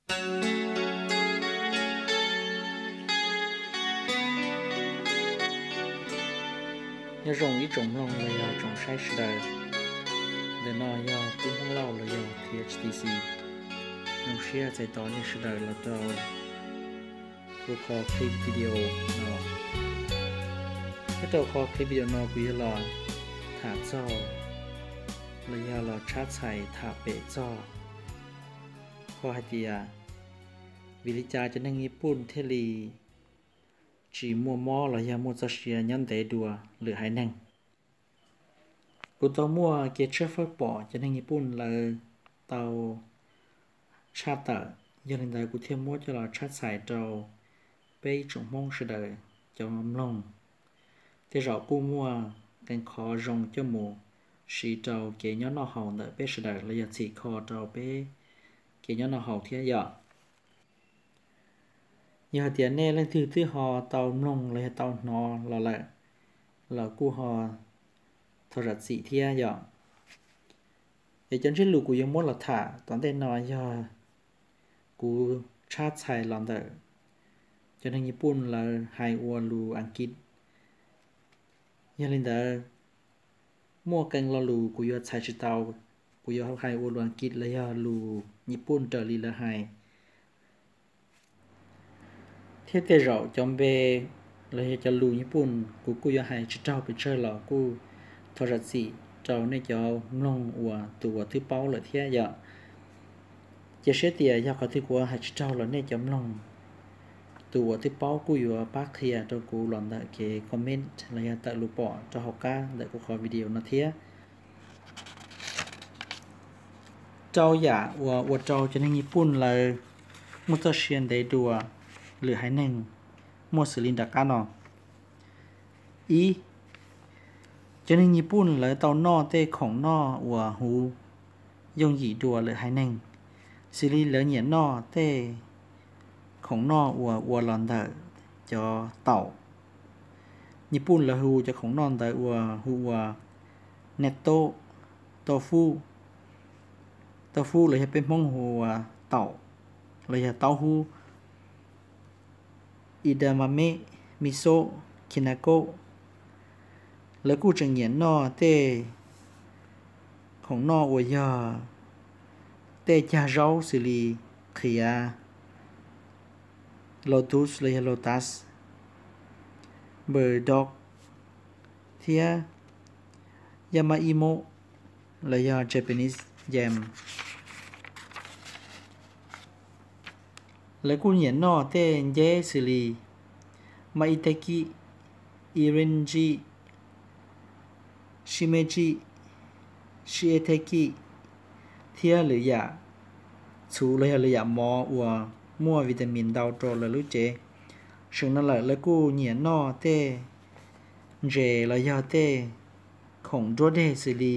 Nyob zoo ib tsoom mloog los yog tsoom saib sawv daws, ntawm no yog tub Hmoob Lauj los yog T H T C. Zoo siab txais tos nej sawv daws los rau kuv qhov clip video no. Nyob rau qhov clip video no kuv yuav los tham txog los yog los tshab txhais tham pem txog qhov hais tias vim li cas cov neeg Nyij Pooj thiaj li tsis muaj mob los yog muaj txoj sia nyob ntev dua lwm haiv neeg. Kuv tau muaj kev tshawb fawb pom cov neeg Nyij Pooj lawv tau tshaj tawm, yog li ntawd kuv thiaj muab coj los tshab txhais rau peb ib tsoom Hmoob sawv daws cov mloog. Tej zaum kuj muaj qee qhov zoo coj mus siv rau kev nyob noj haus ntawm peb sawv daws los yog txhim kho rau peb kev nyob noj haus thiab yom. Yog hais tias nej leej twg twb ho tau mloog los yog tau hnov los lawm los kuj ho thov zam txim thiab yom. Es cov ntsiab lus kuv yuav muab los tham tom ntej no yog kuv tshab txhais los ntawm cov neeg Nyij Pooj lawv hais ua lus Askiv. Yog li ntawd, muaj qee lo lus kuv yuav txhais tsis tau, kuv yuav hais ua lus Askiv los yog lus Nyij Pooj raws li lawv hais. Thiab tej zaum cov npe los yog cov lus Nyij Pooj kuv kuj yuav hais tsis raug pes tsawg los kuj thov zam txim rau nej cov mloog uas tus uas twb paub lawm thiab yom. Cia siab tias yog qhov twg kuv hais tsis raug los nej cov mloog tus uas twb paub kuj yuav pab qhia rau kuv los ntawm kev comment los yog tawm lus pom rau hauv qab ntawm kuv qhov video no thiab. Rau yam uas ua rau cov neeg Nyij Pooj lawv muaj txoj sia ntev dua lwm haiv neeg muaj xws li nram qab no. Ib, cov neeg Nyij Pooj lawv tau noj tej khoom noj uas huv yooj yim dua lwm haiv neeg, xws li lawv nyiam noj tej khoom noj uas ua los ntawm cov taum. Nyij Pooj lawv hu cov khoom noj ntawd uas hu ua natto, tofu, tofu los yog peb Hmoob hu ua taum los yog taub hub, edamame, miso, kinako. Lawv kuj tseem nyiam noj tej khoom noj uas yog tej cag zaub xws li qhiav, lotus los yog lotus, burdock, thiab yama imo los yog Japanese yam. Lawv kuj nyiam noj tej nceb xws li maitake, irinji, shimeji, shiitake, thiab lwm yam txhuv los yog lwm yam mov uas muaj vitamin ntau rau lawv lub cev. Seem no lawm lawv kuj nyiam noj tej ntses los yog tej khoom nruab deg xws li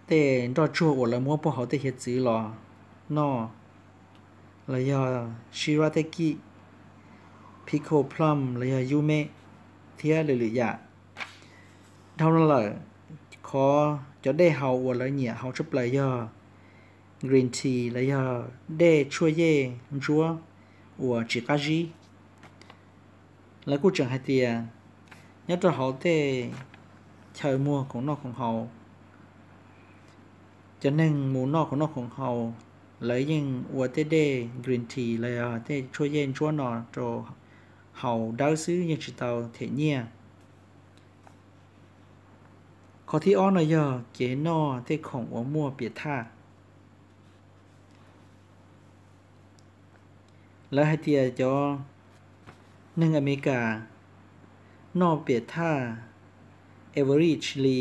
tej nroj tsuag uas lawv muab puag hauv tej hiav txwv los noj, los yog shirataki, pickle plum los yog yume, thiab lwm lwm yam. Dhau no lawm, qhov cov dej haus uas lawv nyiam haus tshaj plaws yog green tea los yog dej tshuaj yej ntsuab uas tsis qab zib. Lawv kuj tseem hais tias nyob rau hauv tej chaw muag khoom noj khoom haus, cov neeg mus noj khoom noj khoom haus, lawv yeej ua tej dej green tea los yog tej tshuaj yej ntsuab no rau haus dawb xwb, yeej tsis tau them nyiaj. Qhov thib ob no yog kev noj tej khoom uas muaj piam thaj. Lawv hais tias cov neeg Amelikas noj piam thaj average li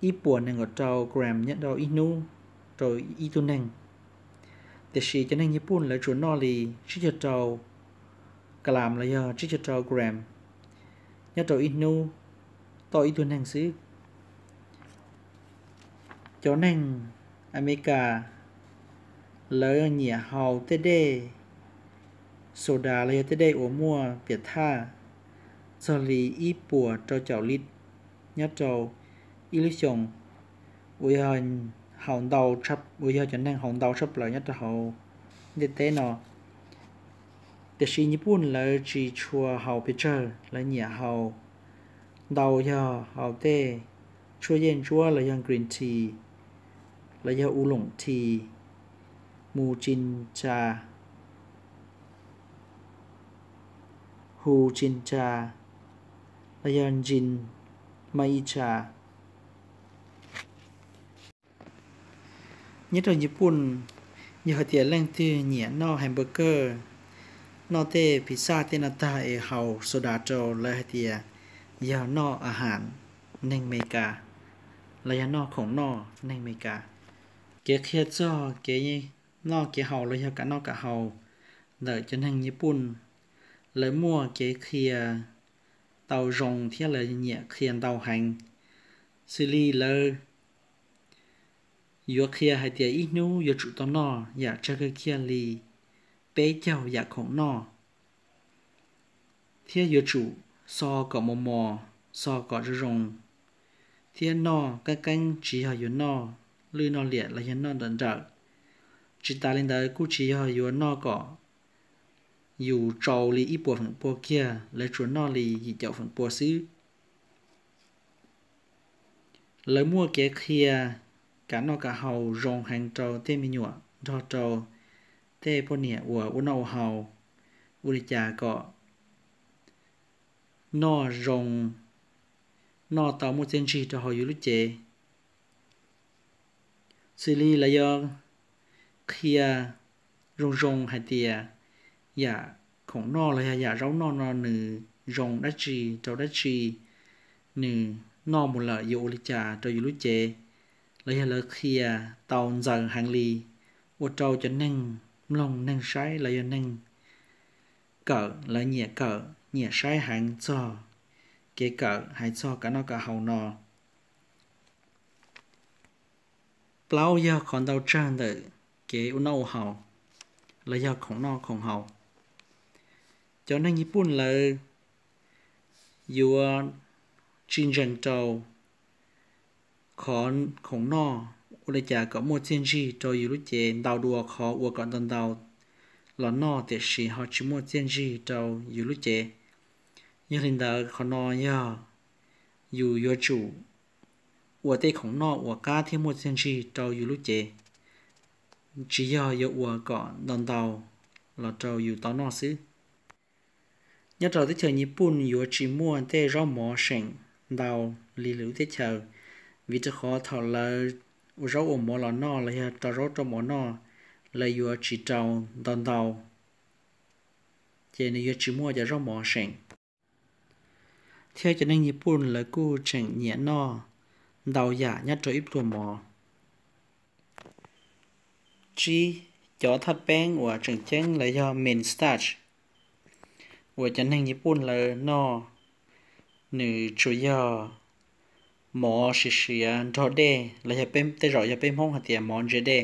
ib puas nees nkaum rau gram nyob rau ib hnub rau ib tug neeg. Tiam sis cov neeg Nyij Pooj lawv tsuas noj li tsib caug rau gram los yog tsib caug rau gram nyob rau ib hnub tau ib tug neeg xwb. Cov neeg Amelikas lawv nyiam haus tej dej soda los yog tej dej uas muaj piam thaj txog li ib puas rau caum li nyob rau ib lub xyoos, uas yog haus ntau, uas yog cov neeg haus ntau tshaj plaws nyob rau hauv ntiaj teb no. Tiam sis Nyij Pooj lawv tsis tshua haus pes tsawg, lawv nyiam haus ntau yog haus tej tshuaj yeej ntsuab los yog green tea, los yog u loom tea, mu chin cha, hu chin cha, los yog ncin ma i cha. Nyob rau Nyij Pooj, yog hais tias leej twg nyiam noj hamburger, noj tej pizza tej no tag es haus soda rau, lawv hais tias yog noj a has neeg Amelikas, los yog noj khoom noj neeg Amelikas. Kev qhia txog kev noj kev haus los yog kam noj kam haus ntawm cov neeg Nyij Pooj, lawv muaj kev qhia tau zoo thiab lawv nyiam qhia ntau heev. Xws li lawv yuav qhia hais tias ib hnub yuav tsum tau noj yam tsawg kawg kiag li peb caug yam khoom noj, thiab yuav tsum xo kom mos mos, xo kom zoo zoo, thiab noj qeeb qeeb, tsis yog yuav noj lwj noj liam los yog noj nrawm nrawm. Tsis tas li ntawd kuj tsis yog yuav noj kom yus tsau li ib puas feem pua kiag, lawv tsuas noj li yim caum feem pua xwb. Lawv muaj kev qhia kam noj kam haus zoo heev rau tej me nyuam nrog rau tej poj niam uas ua noj ua haus, ua li cas kom noj zoo, noj tau muaj txiaj ntsig rau hauv yus lub cev. Xws li lawv yuav qhia zoo zoo hais tias yam khoom noj los yog yam zaub noj no nws zoo dab tsi rau dab tsi, nws noj mus lawm yuav ua li cas rau yus lub cev, los yog lawv qhia tau ntxaws heev li, ua rau cov neeg mloog neeg saib los yog neeg kawm lawv nyiam kawm nyiam saib heev txog kev kawm hais txog kam noj kam haus no. Plaub yog qhov ntau tsawg ntawm kev ua noj ua haus los yog khoom noj khoom haus. Cov neeg Nyij Pooj lawv yuav tsis ntseeg rau qhov khoom noj ua li cas kom muaj txiaj ntsig rau yus lub cev ntau dua qhov ua kom ntau ntau los noj tiam sis ho tsis muaj txiaj ntsig rau yus lub cev. Yog li ntawd qhov no yog yus yuav tsum ua tej khoom noj uas qab thiab muaj txiaj ntsig rau yus lub cev, tsis yog yuav ua kom ntau ntau los rau yus tau noj xwb. Nyob rau teb chaws Nyij Pooj yuav tsis muaj tej zaub mov seem ntau li lwm lub teb chaws, vim rau qhov thaum lawv ua zaub ua mov los noj los yog rau zaub rau mov noj, lawv yuav tsis rau ntau ntau, ces nws yuav tsis muaj cov zaub mov seem. Thiab cov neeg Nyij Pooj lawv kuj tseem nyiam noj ntau yam nyob rau ib pluag mov. Tsib, cov thaj peeb uas tseem ceeb los yog main starch uas cov neeg Nyij Pooj lawv noj, nws tsuas yog mov siav siav nrog dej los yog tej zaum yog peb Hmoob hais tias mov ntse dej.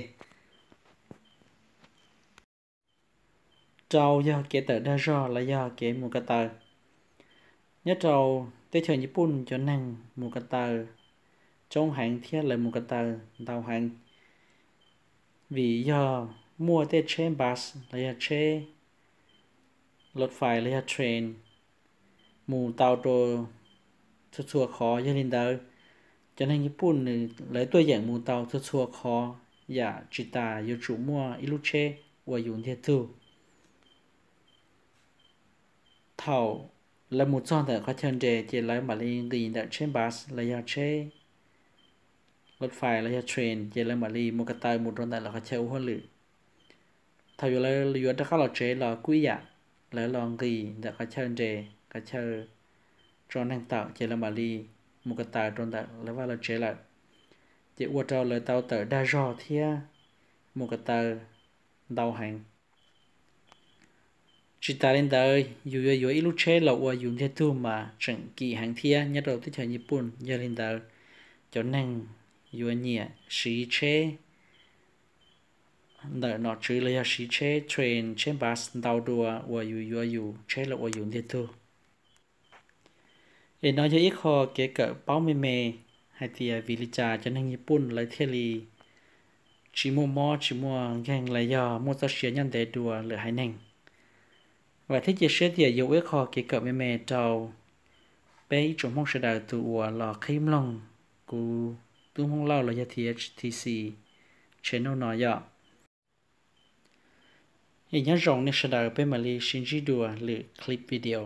Rau yog kev tawm dag zog los yog kev mus ko taw. Nyob rau teb chaws Nyij Pooj cov neeg mus ko taw coob heev thiab lawv mus ko taw ntau heev, vim yog muaj tej tsheb bus los yog tsheb loj fais los yog train mus tau rau txhua txhua qhov. Yog li ntawd, cov neeg Nyij Pooj nws lawv tuaj yeem mus tau txhua txhua qhov yam tsis tas yuav tsum muaj ib lub tsheb ua yus ntiag tug. Thaum lawv mus txog ntawm qhov chaw nres ces lawv mam li nqis ntawm tsheb bus los yog tsheb loj fais los yog train ces lawv mam li mus ko taw mus rau ntawm lawv qhov chaw ua hauj lwm. Thaum yuav lawv yuav rov qab los tsev los kuj ib yam, lawv los nqis ntawm qhov chaw nres, qhov chaw tso neeg tawm ces lawv mam li mus ko taw rau ntawm lawv vaj lawv tsev lawm. Ces ua rau lawv tau tawm dag zog thiab mus ko taw ntau heev. Tsis tas li ntawd, yus yuav yuav ib lub tsheb los ua yus ntiag tug mas tseem kim heev thiab nyob rau teb chaws Nyij Pooj. Yog li ntawd, cov neeg yuav nyiam siv tsheb ntawm nom tswv los yog siv tsheb train, tsheb bus ntau dua uas yus yuav yus tsheb los ua yus ntiag tug. Es no yog ib qho kev kawm paub me me hais tias vim li cas cov neeg Nyij Pooj lawv thiaj li tsis muaj mob tsis muaj nkeeg los yog muaj txoj sia nyob ntev dua lwm haiv neeg. Vam thiab cia siab tias yuav ua ib qho kev kawm me me rau peb ib tsoom Hmoob sawv daws tus uas los qhib mloog kuv Tub Hmoob Lauj los yog T H T C channel no yom. Es nyob zoo nej sawv daws, peb mam li sib ntsib dua lwm clip video.